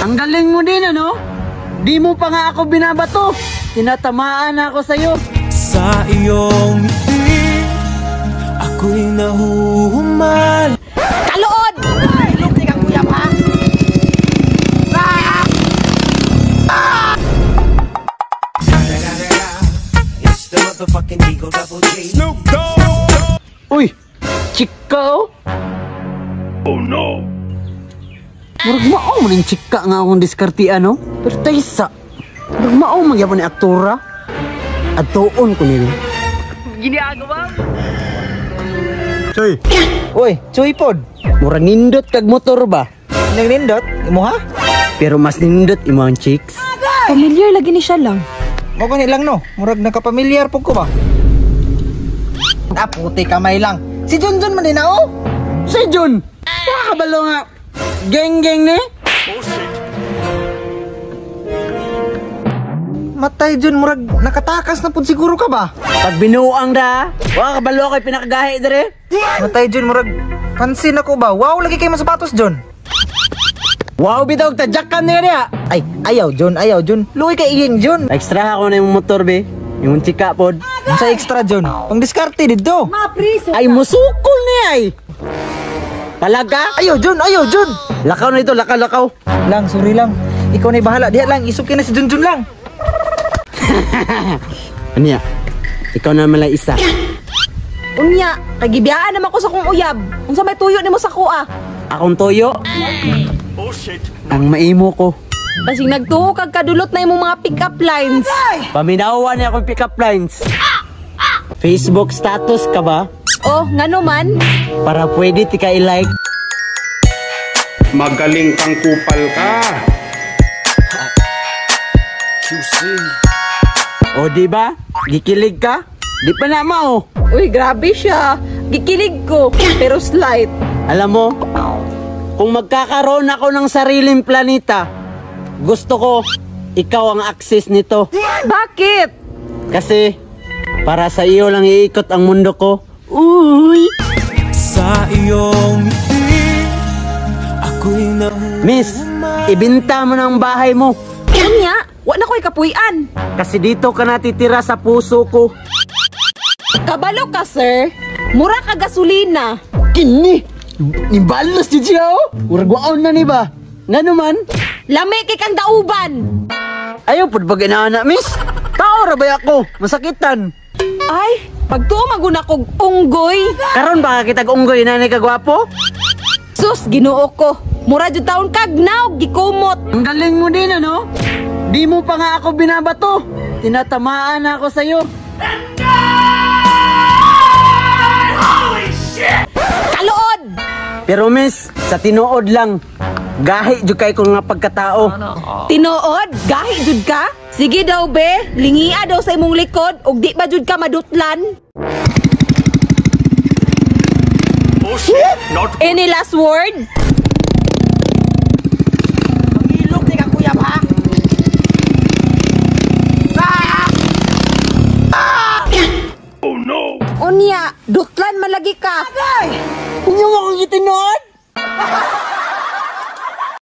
Ang galing mo din, ano? Di mo pa nga ako binabato. Tinatamaan ako sa'yo. Sa iyong ngiti, ako'y nahuhumal. Kaluod! Ilog ni kang uyab, ha? It's the motherfucking Eagle Double G. Snoop Dogg. Uy! Chika, oh! Oh no. Murag mao man yung chika nga akong diskarte, ano? Pero taysa, murag mao man gyapon ni aktora. Adtoon ko nila. Ginagawa? Choy. Uy, Choy pod. Murag nindot kag motor ba? Nang nindot, imo ha? Pero mas nindot imo ang chicks. Familiar lagi ni siya lang. Mo gani lang no, murag nakapamilyar pud ko ba? Ah, puti kamay lang. Si Junjun man din na oh. Si Jun! Nakakabalo nga. Geng-geng ni? Matay Jun, murag nakatakas na pud siguro ka ba? Pag binuang da, wa kabalo kay pinakagahi dire. Matay Jun, murag pansin ako ba? Wow, lagi kay mo sapatos Jun. Wow bitaw tadyakan niya niya. Ay, ayaw Jun, ayaw Jun. Luwi kay iyeng Jun. Extra ako na yung motor be. Yung chika pod. Sa extra Jun, pang diskarte dito. Ay musukol niya ay. Palaga? Ayaw Jun, ayaw Jun. Lakaw na ito, lakaw, lakaw. Lang, sorry lang. Ikaw na bahala. Diha lang, isuki na si Junjun lang. Ano ya? Ikaw na malay isa. Unya, kagibiyaan naman ko sa kong uyab. Unsa may tuyo nimo sa kuha? Akong toyo. Ang maimo ko. Basig nagtuo kag kadulot na imong mga pick-up lines. Paminawa niya akong pick-up lines. Facebook status ka ba? Oh, ngano man? Para pwede ti ka i-like. Magaling kang kupal ka. QC. O di ba? Gikilig ka? Di pa na mao. Uy, grabe siya. Gikilig ko, pero slight. Alam mo, kung magkakaroon ako ng sariling planeta, gusto ko ikaw ang access nito. Bakit? Kasi para sa iyo lang iikot ang mundo ko. Uy! Sa iyong ngiti, ako'y nahuhumal. Miss, ibenta mo na ang bahay mo. Unya, wa na ko'y kapuy-an. Kasi dito ka natitira sa puso ko. Kabalo ka, sir. Mura ka gasolina. Kini! Nibalos di siya oh! Murag waon na ni ba? Ngano man? Lami kay kang dauban. Ayaw pud ba ginaana, miss? Tao ra ba ako? Masakitan. Ay, pagtuo maguna kog unggoy. Karon ba kitag unggoy na ni kagwapo? Sus, Ginoo ko. Mura jud taon kag naog gikumot. Ang galing mo din, ano? Di mo pa nga ako binabato. Tinatamaan ako sa'yo. Kaluod! Pero miss, sa tinuod lang, gahi jud kay ko nga pagkatao. Tinuod, gahi jud ka? Sige daw be, lingia daw sa imong likod ug di ba jud ka madutlan? Oh shit. Not Any last word? Mangilog ni kang uyab, ha? Oh no. Unya, dutlan malagi ka. Inyo mo akong gitinuod?